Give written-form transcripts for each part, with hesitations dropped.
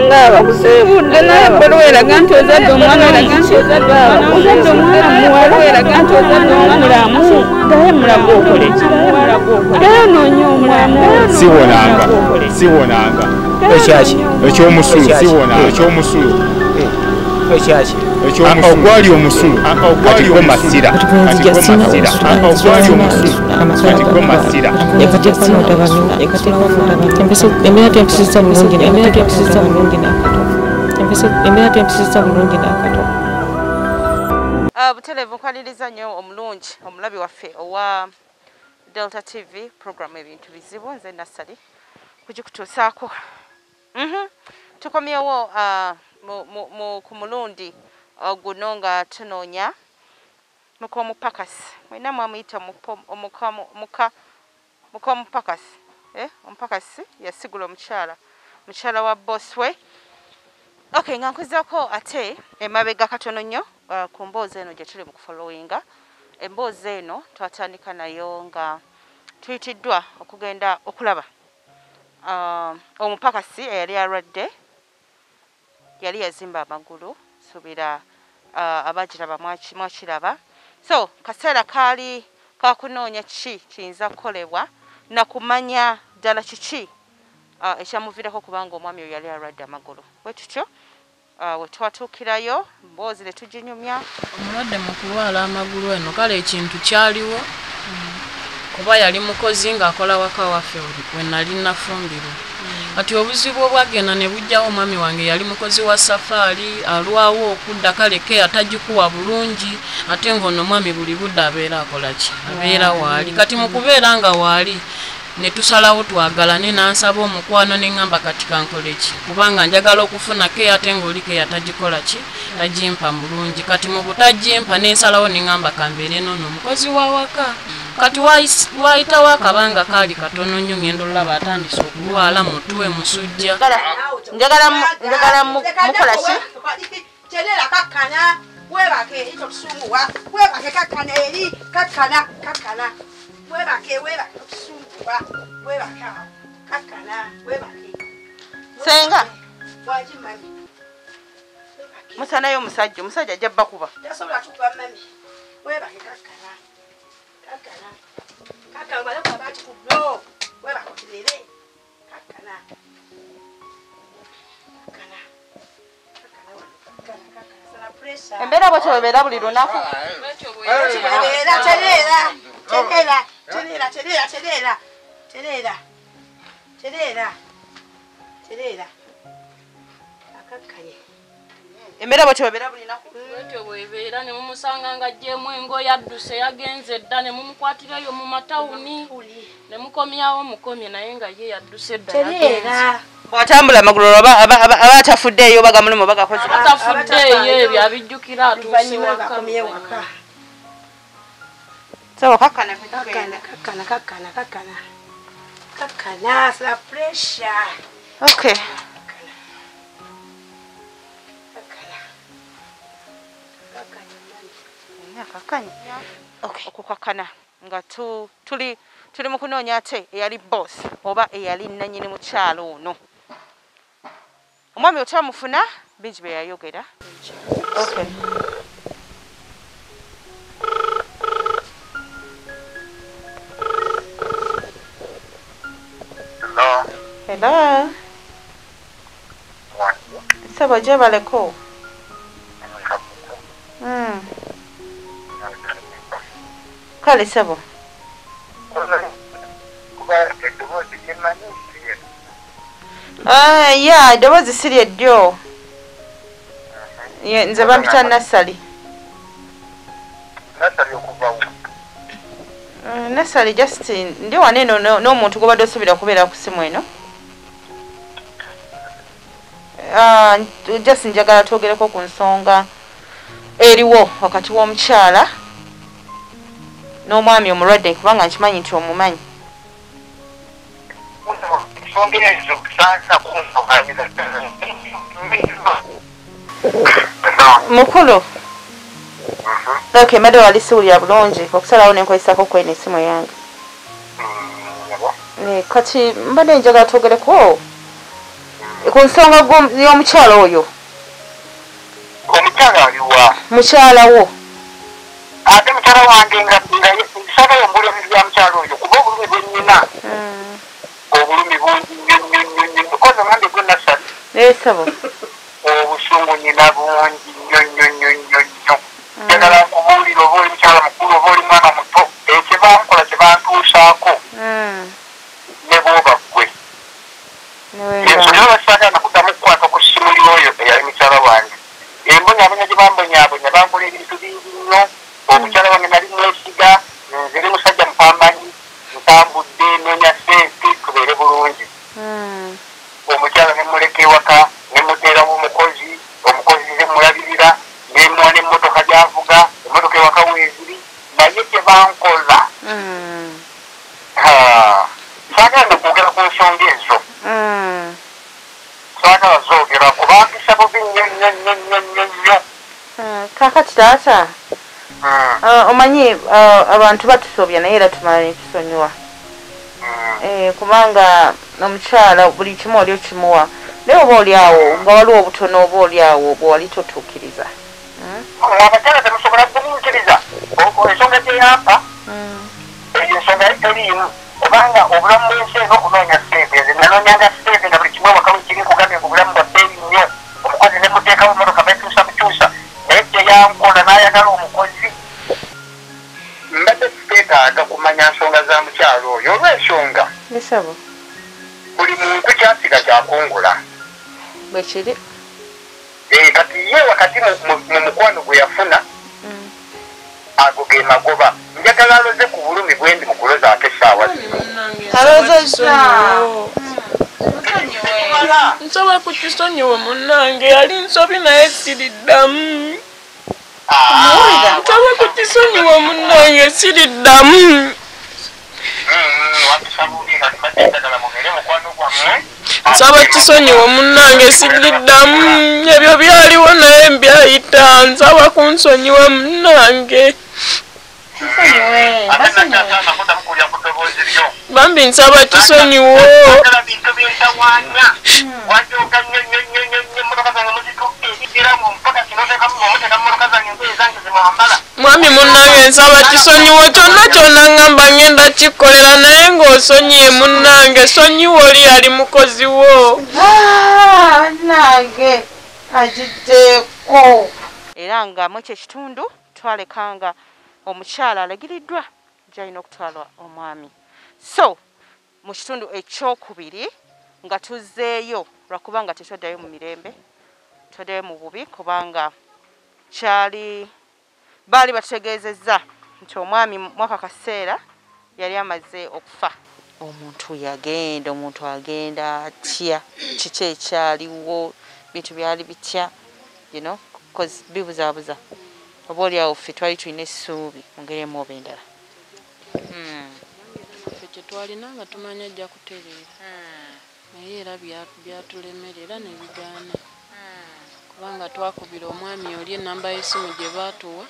Nga abakusiibudde naye ebbaluwa eraga nti ozadde omwana ozadde omwana muwala eraga nti ozadde omwana mulamu. Gaye mulago okole ki? Gaye onoonya omwana. Siwonanga, siwonanga. Ekyaki? Ekyomusulo, siwonanga. Ekyomusulo. Ekyaki? Ekyomusulo. Ogwali omusulo. Kati gwo masira. Kati gwo masira. Ogwali omusulo. Kati gwo masira. Embeera tempisizza bulungi embeera tempisizza bulungi n'akato. Embeera tempisizza bulungi n'akato. Butereevu nkwaniriza nnyo omulungi omulabi waffe owa Delta TV program ebintu bizibu nze Nassali kugikutuusaako. Tukomyewo ku mulundi guno nga tunoonya muka omupakasi. Mwenna mwamuyita muka omupakasi. Omupakasi yasigula omukyala mukyala wa boss we. Okay, nga nkuzaako ate emabega katono nnyo ku mboozi eno gye tuli mu kufollowinga. Emboozi eno twatandika nayo nga tuyitiddwa okugenda okulaba omupakasi eyali alwadde, yali yazimba amagulu, suubira abagiraba mwakiraba. So kaseera kaali kakunoonya kiki kiyinza kukolebwa na kumanya ddala kiki ekyamuviirako kubanga omwami oyo yali alwadde amagulu. Bwe tutyo we twatuukirayo mboozi ne tuginyumya. Omulwadde mu kulwala amagulu eno kale ekintu kyaliwo kuba yali mukozi ng'akola waka waffe we nali nafumbirwa. Kati obuzibu obwagenda ne bujjawo omwami wange yali mukozi wa safaari alwawo okudda kale ke atagikuwa bulungi ate ng'ono omwami buli budde abeera akola ki? Abeera waali. Kati mu kubeera nga waali ne tusalawo twagalane n'ansaba omukwano ne ŋŋamba kati kankole ki? Kubanga njagala okufuna ke ate ng'oli ke atagikola ki? Tagimpa bulungi. Kati mu butagimpa ne nsalawo ne ŋŋamba kambeere n'ono omukozi wa waka. Kati waayitawo akabanga kaali katono nnyo ngenda olaba atandise okulwala mutwe musujja. Njagala mukola ki? Terera kakkana weebake eri totusunguwa weebake kakkana eri kakkana kakkana weebake weebake totusunguwa weebake awo kakkana weebake. Senga waki mami? Musanayo omusajja omusajja ajja bakuba. Tasobola tukuba mami. Weebake kakkana. Kakkana. Kakkana bale bati ku no. Weebake oterere. Kakkana. Kakkana. Kakkana wano kakkana kakkana sala pressure. Embeera bwetyo bwebeera buli lunaku. Bwebeera tereera. Tereera. Tereera tereera tereera. Tereera. Tereera. Tereera. Akakkanye. Embeera bwetyo bwebeera buli lunaku. Bwetyo bwebeera ne mumusanga nga aggyemu engoye adduse yagenze dda ne mumukwatirayo mu matawuni ne mukomyawo mukomye naye nga ye yadduse dda yagenze. Bw'atambula amagulu aba atafuddeeyo bagamulimu bagakoze. Atafuddeeyo ebyo abijjukira atuuse waka. So kakkana kakkana kakkana kakkana kakkana. Kakkana sala pressure. Okay. Okay. Okukakkana nga tuli mu kunoonya ate eyali boss oba eyali nannyini mukyalo ono. Omwami otwamufuna bingi bye yayogera. Okay. Hello. Hello. Sebo gyebaleko. Kale sebo. Ya, eddoboozi si lyeddyo. Nze bampita Nassali. Nassali okuva wa? Nassali just ndi wano eno n'omuntu gw'obadde osuubira okubeera ku ssimu eno. Just njagala twogereko ku nsonga eriwo wakati w'omukyala n'omwami omulwadde kubanga nkimanyi nti omumanyi. Mukulu. Okay, madde wali siwulira bulungi okusalawo ne nkozesako kweno essimu yange. Kati mbadde njagala twogereko Ku nsonga y'omukyala oyo. Omukyala aliwa? Mukyala wo. Ate mukyala wange nga nsaba ombulira bya mukyala oyo kuba obulumi bwe nnina. Obulumi bungi nnyo nnyo nnyo nnyo. Koza ngambe gwe nasali. Ssebo. Obusungu nnina bungi nnyo nnyo nnyo nnyo nnyo. Njagala nkubuulire oba oli mukyala mukulu oba oli mwana muto, ekye bankola kye bantuusaako. Ne bw'oba ggwe. Ensonga basaagala nakuddamu kukwata ku ssimu y'oyo eyali mukyala wange. Embonyaabonya gye bambonyaabonya bankola ebintu bingi nnyo. Omukyala wange nali mwesiga, nze ndi musajja mupambanyi, ntambudde nnoonya ssente tubeere bulungi. Omukyala ne mmuleka ewaka, ne mmuteerawo omukozi, omukozi nze mmulabirira, ne mmuwa n'emmotoka gy'avuga, emmotoka ewaka weeziri, naye kye bankola. Saagala na kwogera ku nsonga ezo. Saagala zoogera kubampisa bubi nnyo nnyo nnyo nnyo nnyo nnyo. Kaakati taata, omanyi abantu batusobya naye era tumala ne tusonyiwa. Kubanga omukyala buli kimu oli okimuwa, naye oba oli awo nga waliwo obutono oba oli awo bwewali totuukiriza. Abakyala temusobola kugumiikiriza. Ensonga gye yampa, eyo ensonga yali teriimu. Kubanga obulamu bw'ensi eno okunoonya ssente, nze nanoonyanga ssente nga buli kimu awaka we kiri nkugambye nti obulamu bwa bbeeyi nnyo. Omukozi ne mmuteekawo emmotoka betuusa bukyusa, naye kye yankola n'ayagala omukozi. Mbadde siteetaaga kumanya nsonga za mukyala oyo olw'ensonga. Ssebo. Buli muntu ky'asiga ky'akungula. Bwe kiri. Kati ye wakati mu mukwano gwe yafuna, ago ge magoba. Njagala aloze ku bulumi bwe ndi mu kulozaako essaawa zino. Alozezza. Nsaba kukisonyiwa munnange, yali nsobi naye siriddamu. Nsaba kukisonyiwa munnange, siriddamu. Nsaba kisonyiwa munnange, siriddamu. Ebyo byaliwo naye mbyayita. Nsaba kunsonyiwa munnange. Bambi nsaba kisonyiwo. Mwami munnange nsaba kisonyiwo kyonna kyonna ngamba ngenda kikolera naye ng'osonyiye munnange, sonyiwa oli yali mukozi wo. Munnange agiddeeko. Era nga mu ekyo ekitundu twalekanga omukyala alagiriddwa gy'alina okutwala omwami. So mu kitundu ekyokubiri nga tuzzeeyo lwakubanga tetwaddayo mu mirembe, twaddayo mu bubi kubanga kyali baali batutegeezezza nti omwami mwaka kaseera yali amaze okufa. Omuntu yagenda, omuntu agenda atya, kiki ekyaliwo, bintu byali bitya, you know, 'cause bibuzaabuza. Oba oli awo ffe twali tulina essuubi mu ngeri emu oba endala. Ffe kye twalina nga tumanya ajja kutereera, naye era byatulemera era ne bigaana. Kubanga twakubira omwami oli ennamba y'essimu gye baatuwa,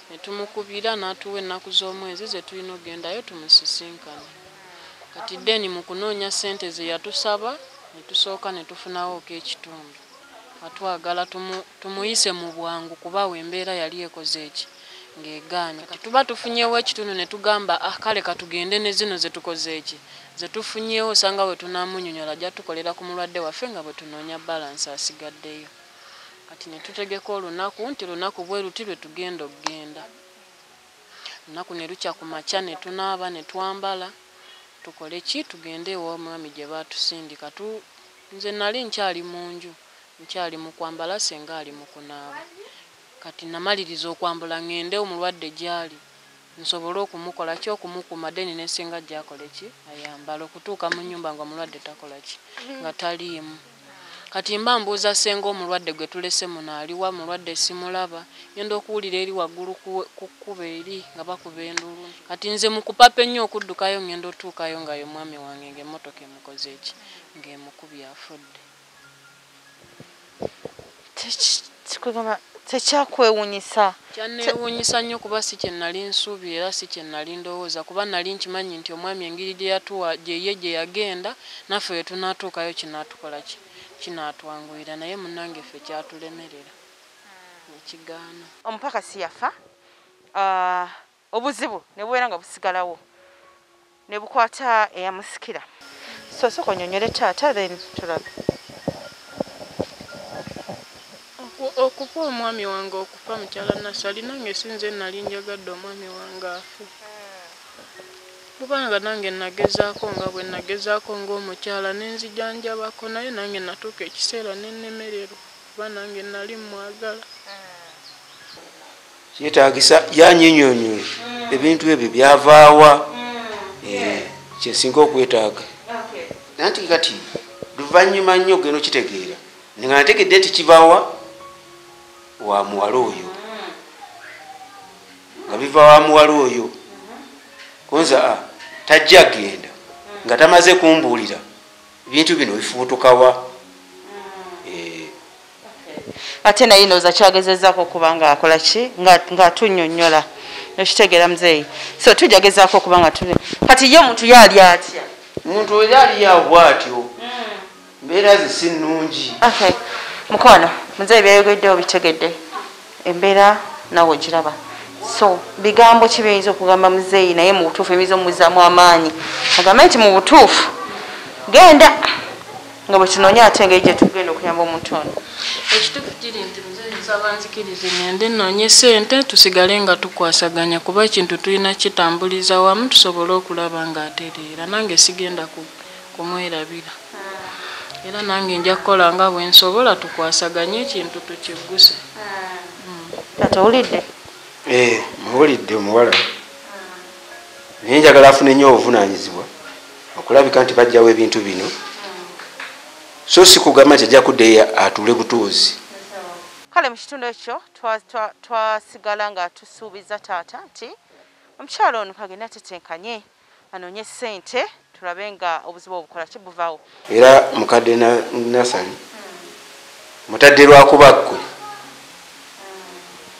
ne tumukubira n'atuwa ennaku z'omwezi ze tulina okugendayo tumusisinkane. Kati then mu kunoonya ssente ze yatusaba, ne tusooka ne tufunawo ekitundu. Atwagala tumuyise mu bwangu kuba awo embeera yali ekoze eki ng'egaanye. Kati tuba tufunyeewo ekitundu ne tugamba kale katugende ne zino ze tukoze eki ze tufunyeewo, osanga bwe tunaamunnyonnyola ajja tukolera ku mulwadde waffe nga bwe tunoonya balansi asigaddeyo. Kati ne tutegeka olunaku nti lunaku bwe luti lwe tugenda okugenda. Lunaku ne lukya ku makya ne tunaaba ne twambala tukole ki tugende ew'omwami gye baatusindika. Nze nali nkyali mu nju, nkyali mu kwambala, ssenga ali mu kunaaba. Kati namaliriza okwambula ŋŋende omulwadde gy'ali nsobole okumukola ki okumukuma, then ne ssenga gy'akole ki ayambala okutuuka mu nnyumba nga omulwadde takola ki nga taliimu. Kati mba mbuuza ssenga omulwadde gwe tulese muno aliwa, mulwadde simulaba, ngenda okuwulira eri waggulu ku kkubo eri nga bakuba enduulu. Kati nze mu kupapa ennyo okuddukayo ngenda otuukayo nga ye mwami wange ng'emmotoka emukoze ki ng'emukubye afudde. Tekyakwewuunyisa? Kyanneewuunyisa nnyo kuba si kye nali nsuubira era si kye nali ndowooza, kuba nali nkimanyi nti omwami engeri gye yatuwa gye ye gye yagenda naffe we tunaatuukayo kinaatukola ki kinaatwanguyira, naye munnange ffe kyatulemerera nekigaana. Omupaka si yafa, obuzibu ne bubeera nga busigalawo ne bukwata eyamusikira. So sooka onnyonnyole taata, then tulabe. Okufa omwami wange, okufa mukyala Nassali, nange sinze nali njagadde omwami wange afe, kubanga nange nagezaako nga bwe nagezaako ng'omukyala ne nzijanjabako, naye nange natuuka ekiseera ne nnemererwa kuba nange nali mmwagala. Kyetaagisa yanyinyonyola ebintu ebyo byavaawa, kyensinga okwetaaga. Nanti kati luvannyuma nnyo ogenda okitegeera nga ntegedde nti kivaawa wa muwala oyo, nga biva wa muwala oyo. Konza tajja genda nga tamaze kumbuulira ebintu bino bifuutukawa. Ate naye ndowooza kyagezezaako okuba nga akola ki, ng'atunnyonnyola ekitegeera muzeeyi. So tujagezaako okuba nga kati ye omuntu ye ali atya? Omuntu oyo ali awo bw'atyo, mbeera ze si nnungi. Okay, mukwano muzeeyi byayogedde obitegedde, embeera nawe ogiraba. So bigambo ki by'oyinza okugamba muzeeyi naye mu butuufu ebiyinza omuzaamu amaanyi, agambe nti mu butuufu genda nga bwe tunoonya ate engeri gye tugenda okuyamba omuntu ono? Ekituufu kiri nti muzeeyi nsaba nzikirize ngende nnoonye ssente tusigale nga tukwasaganya, kuba ekintu tulina kitambuliza wamu tusobole okulaba ng'atereera. Nange sigenda kumwerabira, era nange nja kukola nga bwe nsobola tukwasaganye ekintu tukigguse. Taata owulidde? Muwulidde omuwala, naye njagala afune nnyo obuvunaanyizibwa okulabika nti bajjawo ebintu bino, so si kugamba nti ajja kuddeyo atuule butuuzi. Kale mu kitundu ekyo twasigala nga tusuubiza taata nti omukyala ono kagenda tetenkanye anoonye ssente tulabe nga obuzibu obukola kibuvaawo. Era mukadde Nassali mutadde lwakuba ggwe,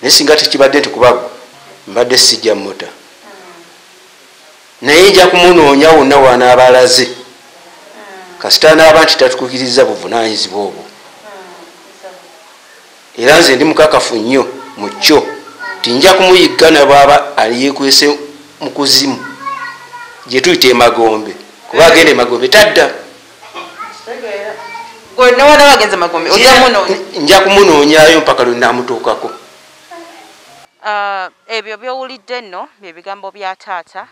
naye singa tekibadde nti kuba ggwe mbadde sijja muta, naye nja kumunoonya wonna wanaaba alaze, kasita anaaba nti tatuukiriza buvunaanyizibwa obwo. Era nze ndi mukakafu nnyo mu kyo nti nja kumuyigga ne bw'aba aliyeekwese mu kuzimu gye tuyita emagombe, kuba agenda emagombe tadda. Nja kumunoonyaayo mpaka lwe nnaamutuukako. Ebyo by'owulidde nno bye bigambo bya taata.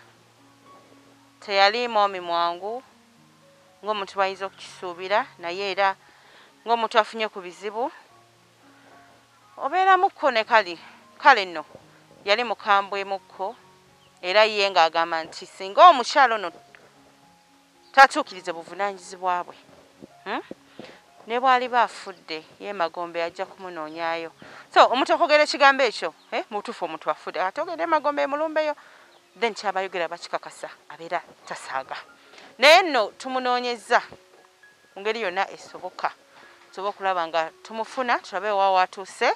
Teyali mwami mwangu ng'omuntu bayinza okukisuubira, naye era ng'omuntu afunye ku bizibu obeeramukko ne kale nno yali mukambwemukko, era ye ng'agamba nti singa omukyala ono tatuukirize buvunaanyizibwa bwe, ne bw'aliba afudde ye magombe ajja kumunoonyaayo. So omuntu okwogera ekigambo ekyo, mutuufu omuntu afudde ate ogende emagombe emulumbeyo, then kyabayogera bakikakasa abeera tasaaga. Naye nno tumunoonyezza mu ngeri yonna esoboka, tusobola okulaba nga tumufuna, tulabe wa waatuuse,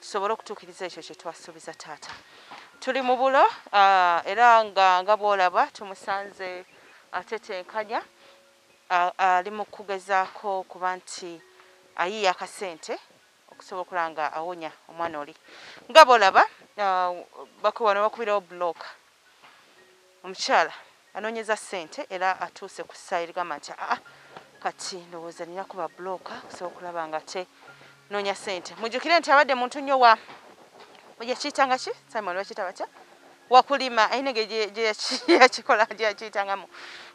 tusobole okutuukiriza ekyo kye twasuubiza taata. Tuli mu bulo, era nga bw'olaba tumusanze atetenkanya, ali mu kugezaako kuba nti ayiiya akasente okusobola okulaba nga awonya omwana oli. Nga bw'olaba wano bakubirawo bulooka, omukyala anoonyeza ssente era atuuse ku ssa erigamba nti aa kati ndowooza nina kuba bulooka okusobola okulaba nga te noonya ssente. Mujjukire nti abadde muntu nnyo wa yakiyitanga ki Simon, bakiyita batya, wakulima, alina engeri gye yakikola gye yakiyitangamu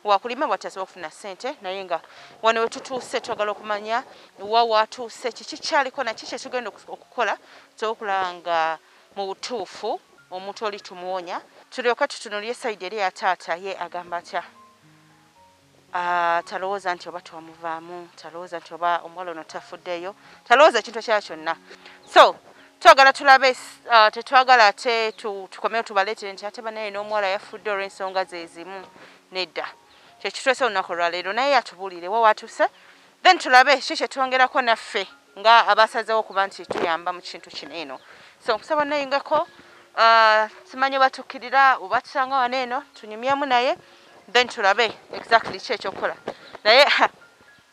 wakulima bw'ati asobola okufuna ssente. Naye nga wano we tutuuse twagala okumanya wa waatuuse, kiki kyaliko na kiki kyetugenda okukola tusobole okulaba nga mu butuufu omuntu oli tumuwonya. Tulyoke tutunuulire sayidi eri eya taata, ye agamba atya? Talowooza nti oba twamuvaamu, talowooza nti oba omuwala ono tafuddeyo, talowooza ekintu ekirala kyonna. So twagala tulabe, tetwagala ate tukomewo tubaleetere nti ate banaye n'omuwala yafudde olw'ensonga ze zimu. Nedda, kyekitwese olunaku olwaleero, naye atubuulire wa waatuuse, then tulabe ki kye twongerako naffe nga abasazeewo okuba nti tuyamba mu kintu kino eno. So nkusaba nayingako, simanyi oba tukkirira oba tusanga wano eno tunyumyemu naye, then tulabe exactly ki ekyokukola. Naye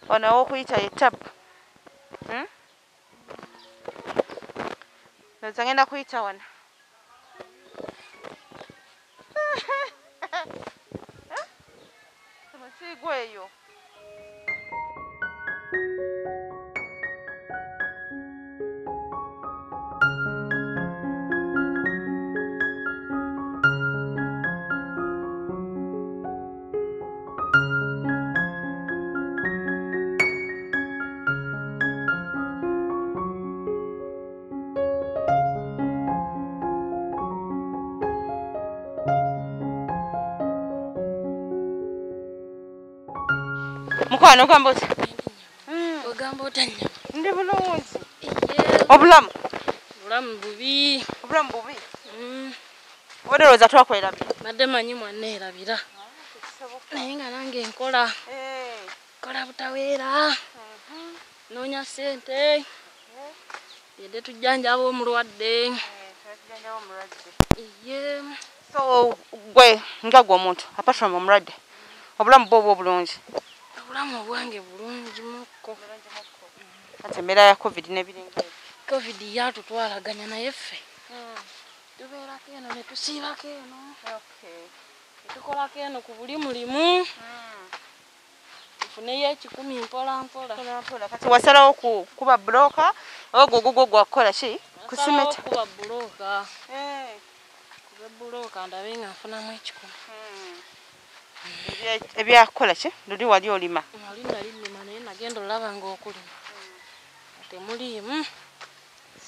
Ono ow'okuyita ye tabu. Ndowooza ngenda kuyita wano. Omusiigwa eyo. Mukwano ogamba otya? Ogamba otya nnyabo? Ndi bulungi. Obulamu? Obulamu bubi. Obulamu bubi? Obadde olowooza twakwerabira? Mbadde manyi mwanneerabira. Naye nga nange nkola. Nkola butaweera. Nnoonya ssente. Tugende tujjanjaba omulwadde. Tujjanjaba omulwadde. So gwe nga gwe omuntu apart from omulwadde, obulamu bwo obulungi? Obulamu obwange bulungi mukko. Kati embeera ya COVID n'ebiringa ebyo. COVID yatutwalaganya naye ffe. Tubeerako eno ne tusiibako eno. Tukolako eno ku buli mulimu. Tufuneyo ekikumi mpola mpola. Kati wasalawo kuba bulooka oba gwe ogugwo gwakukola ki? Kusimeta. Kuba bulooka. Kuba bulooka ndabe nga nfunamu ekikumi. Ebyakukola ki? Luli wali olima? Nali nali nnima naye nagenda olaba ng'okulima temuliimu.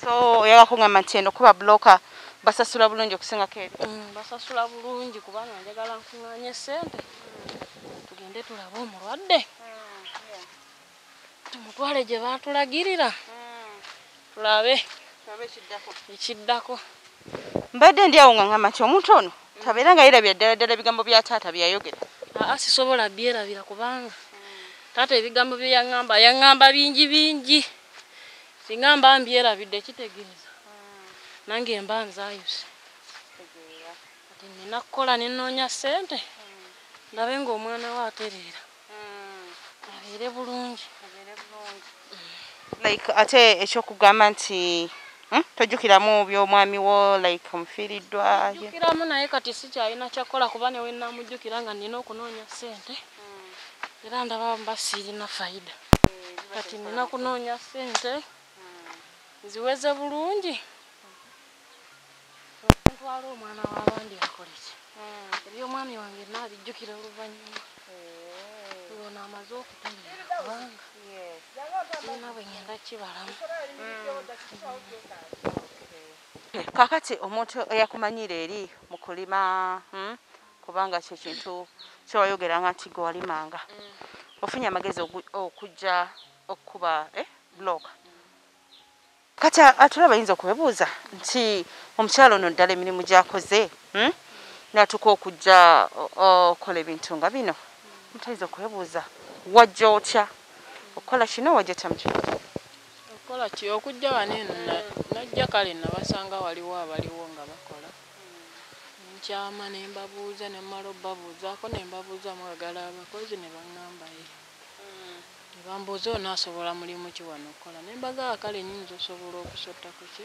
So oyagala kungamba nti eno kuba bulooka basasula bulungi okusingako eri? Basasula bulungi kubanga njagala nkuŋŋaanye ssente tugende tulabe omulwadde tumutwale gye baatulagirira tulabe ekiddako. Mbadde ndi awo nga ngamba nti omuntu ono tabeera nga yeerabira ddala ddala ebigambo bya taata bye yayogera. Aa, sisobola byerabira kubanga taata ebigambo bye yaŋŋamba yaŋŋamba bingi bingi. Singa mba mbyerabidde kitegeeza nange mba nzaayuse. Kati nnina kukola ne nnoonya ssente ndabe ng'omwana we atereera abeere bulungi. Like ate ekyokugamba nti tojjukiramu by'omwami wo like omufiiriddwa? Jjukiramu naye kati sikyalina kyakukola kuba ne we nnamujjukira nga nnina okunoonya ssente era ndaba mba sirina fayida. Kati nnina kunoonya ssente nziweze bulungi ntwale omwana w'abandi akole ki? Eby'omwami wange nnaabijjukira oluvannyuma ng'ono amaze okutereera kubanga sirina bwe ngenda kibalamu. Kaakati omuntu eyakumanyiira eri mu kulima kubanga kye kintu kyewayogeranga nti gwe walimanga, ofunye amagezi okujja okukuba bulooka. Kati atulaba ayinza okwebuuza nti omukyala ono ddala emirimu gy'akoze n'atuuka okujja okukola ebintu nga bino, omuntu ayinza okwebuuza wajja otya okukola kino, wajja otya mu kino? Okukola ki? Okujja wano eno najja kale nabasanga waliwo abaliwo nga bakola. Nkyama ne mbabuuza ne mmala obbabuuzaako ne mbabuuza mwagala abakozi ne baŋŋamba ye. Ne bambuuza onaasobola mulimu ki wano okukola ne mbagamba kale nnyinza osobola okusota ku ki?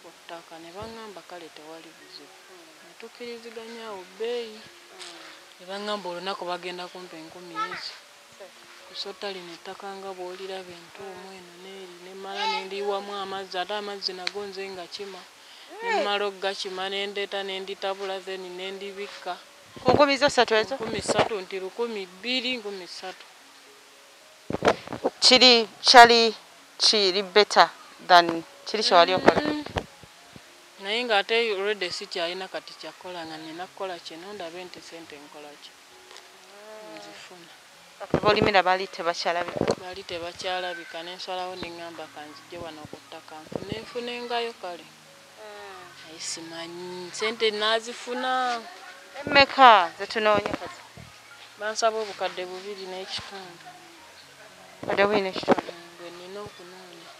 Ku ttaka ne baŋŋamba kale tewali buzibu. Ne tukkiriziganya awo bbeeyi. Ne baŋŋamba olunaku bagenda kumpa 1000 ezi. Kusota lino ettaka nga bw'oliraba entuumu eno n'eri ne mmala ne ndiyiwamu amazzi ate amazzi nago nze nga kima. Ne mmala okugakima ne ndeeta ne nditabula then ne ndibikka. Ku 3000 ezo? 3000 nti 2000 3000. Kiri kyali kiri better than kiri kye wali okola? Naye ng'ate already sikyalina kati kyakukola nga nnina kukola kino ndabe nti ssente nkola ki nzifuna. Bolimira baali tebakyalabika? Baali tebakyalabika ne nsalawo ne ŋŋamba kanzije wano ku ttaka nfune nfunengayo kale. Naye simanyi ssente naazifuna. Emmeka ze tunoonya kati? Bansaba obukadde 2 n'ekitundu. Obukadde 2 n'ekitundu? Bwe nnina okunoonya.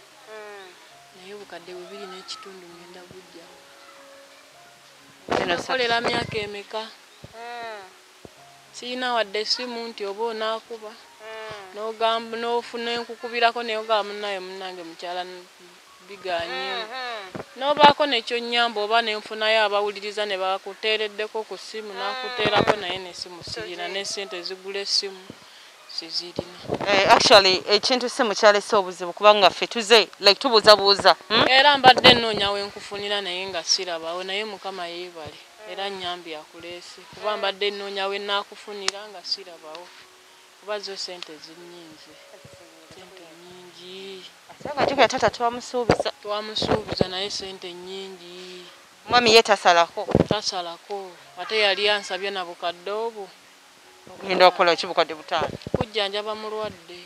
Naye obukadde 2 n'ekitundu ngenda bujjawo. Nakolera myaka emeka? Sirina wadde essimu nti oba onaakuba. N'ogamba n'ofuna enkukubirako naye ogamba munnaye munnange mukyala biganye. N'obaako nekyonnyamba oba nenfunayo abawuliriza ne bakuteereddeko ku ssimu n'akuteerako naye n'essimu sirina n'essente zigula essimu sizirina. Actually ekintu simu kyalese obuzibu kubanga ffe tuze like tubuuzabuuza. Era mbadde nnoonya we nkufunira naye nga sirabawo naye Mukama yeebale era nnyambye akuleese kuba mbadde nnoonya we nnaakufunira nga sirabawo kuba zo ssente zinnyinze. Ssente nnyingi. Ate nga jjukira taata twamusuubiza. Twamusuubiza naye ssente nnyingi. Mwami ye tasalako. Tasalako ate yali ansabye na bukadde obwo. Ogenda okukola ki bukadde 5? Kujjanjaba mulwadde.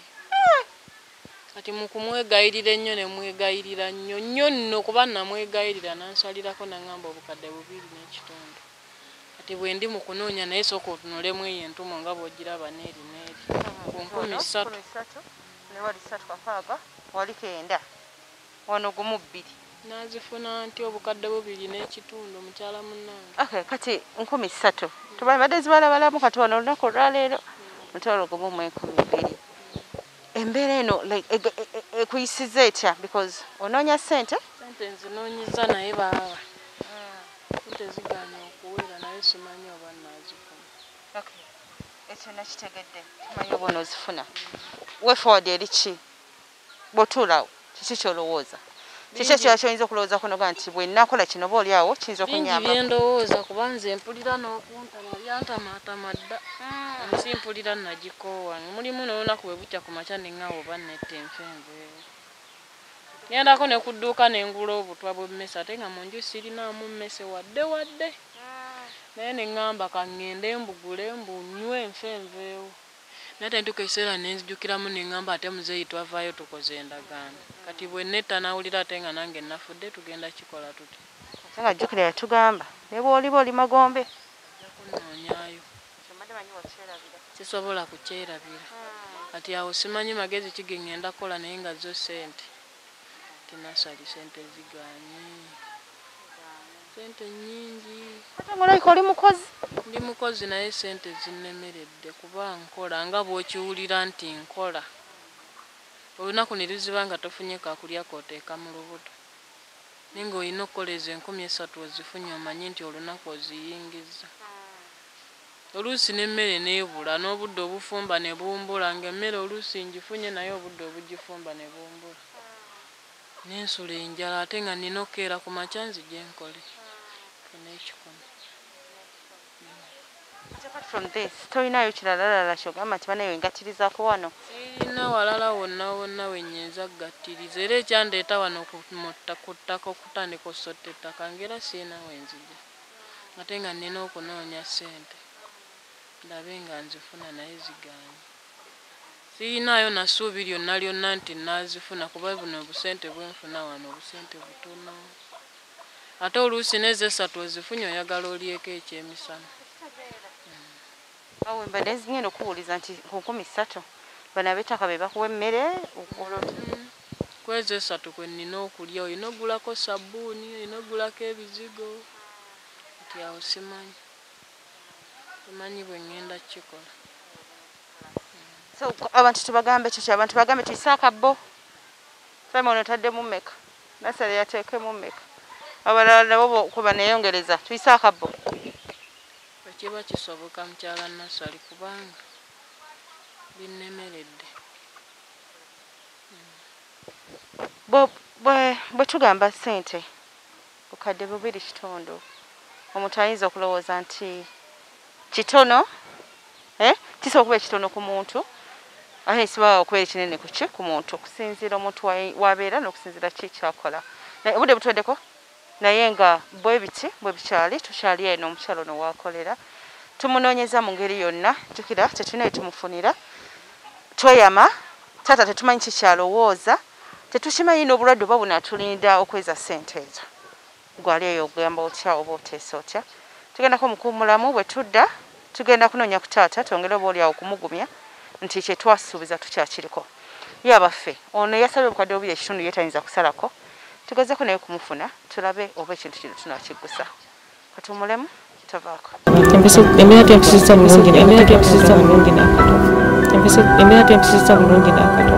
Kati mu kumwegayirira ennyo ne mwegayirira nnyo nnyo nno kuba namwegayirira n'ansalirako n'aŋŋamba obukadde 2.5. Kati bwe ndi mu kunoonya naye sooka otunulemu eyo entumo nga bw'ogiraba n'eri n'eri. Ku 3,000. Ne wali 3 kakaaga wali 9 wano gumu 2. Nazifuna nti obukadde 2.5 mukyala munnange. Okay, kati 3,000. Tubadde zibalabalamu kati wano olunaku olwaleero 10,000. Embeera eno like ekuyisiza etya because onoonya ssente? Ssente nzinoonyeza naye baaba. Ssente zigaanye okuwera naye simanyi oba nnaazifuna. Okay. Ekyo nakitegedde tumanyi oba onoozifuna. Way forward eri ki? Bw'otuulaawo kiki ky'olowooza? Kiki ekirala ky'oyinza okulowoozaako n'ogamba nti bwe nnaakola kino oba oli awo kiyinza okunnyamba? Bingi bye ndowooza kuba nze mpulira n'okuntama byantamaatama dda. Ensi mpulira nagikoowa. Mulimu n'olunaku bwe bukya ku makya ne ŋŋawo oba nnetta enfe nveewo. Ŋŋendako ne ku dduuka ne ngula obutwa bw'emmese ate nga mu nju sirinaamu mmese wadde wadde. Naye ne ŋŋamba ka ŋŋende mbugule mbunywe nfe nveewo. Naye ate ntuuka ekiseera ne nzijukiramu ne ŋŋamba ate muzeeyi twavaayo tukoze endagaano. Kati bwe netta n'awulira ate nga nange nafudde tugenda kikola tutya. Ate nga jjukira yatugamba ne bw'oliba oli magombe. Ojja kunnoonyaayo. Sisobola kukyerabira. Kati awo simanyi magezi ki ge ŋŋenda kukola naye nga zo ssente. Tinasali ssente zigaanye. Ssente nnyingi. Ate ng'olabika oli mukozi? Ndi mukozi naye ssente zinnemeredde kuba nkola nga bw'okiwulira nti nkola. Olunaku ne luziba nga tofunye kakulya k'oteeka mu lubuto. Naye ng'olina okukola ezo 3,000 ozifunye omanye nti olunaku oziyingizza. Oluusi n'emmere n'ebula n'obudde obufumba ne bumbula ng'emmere oluusi ngifunye naye obudde obugifumba ne bumbula. Nensula enjala ate nga nnina okukeera ku makya nzije nkole. Nfune ekikumi. Apart from this, tolinayo kiralalala ky'ogamba nti bannaye wengattirizaako wano? Sirina walala wonna wonna we nnyinza kugattiriza era ekyandeeta wano ku ttaka okutandika okusotta ettaka ng'era sirina we nzija. Ate nga nnina okunoonya ssente ndabe nga nzifuna naye zigaanye. Sirinaayo na ssuubi lyonna lyonna nti nnaazifuna kuba buno obusente bwe nfuna wano obusente butono. Ate oluusi n'ezo 3 ozifunye oyagala olyeko ekyemisana. Awo mbadde ngenda okubuuliza nti ku 3,000 bano ab'ettaka be bakuwa emmere okola otya? Ku ezo 3 kwe nnina okulya olina oggulako sabbuuni, olina oggulako ebizigo. Kati awo simanyi. Simanyi bwe ŋŋenda kukikola. So abantu tubagambe kiki? Abantu bagambe tuyise akabbo. Simon otaddemu mmeka? Nasale yateekemu mmeka? Abalala nabo kuba neeyongereza tuyise akabbo. Ekiba kisoboka mukyala Nassali kubanga binnemeredde. Bwe tugamba ssente bukadde 2.5 omuntu ayinza okulowooza nti kitono, kisobola okuba ekitono ku muntu ate kisobola okubeera ekinene ku ki ku muntu okusinziira omuntu w'abeera n'okusinziira ki ky'akola. Naye obudde butuweddeko naye nga bwe biti bwe bikyali tukyali eno omukyala ono w'akolera tumunoonyeza mu ngeri yonna jjukira tetulina we tumufunira tweyama taata tetumanyi ki ky'alowooza tetukimanyi n'obulwadde oba bunaatulinda okweza ssente ezo. Gwali eyo ogamba otya oba oteesa otya? Tugendako mu kuwummulamu bwe tudda tugenda kunoonya ku taata twongere oba oli awo okumugumya nti kye twasuubiza tukyakiriko. Ye abaffe ono yasabye obukadde 2.5 ye tayinza kusalako. Tugezeko naye kumufuna tulabe oba ekintu kino tunaakiggusa. Katuwummulemu tovaako. Embeera tempisizza bulungi embeera tempisizza bulungi n'akatono. Embeera tempisizza bulungi n'akatono.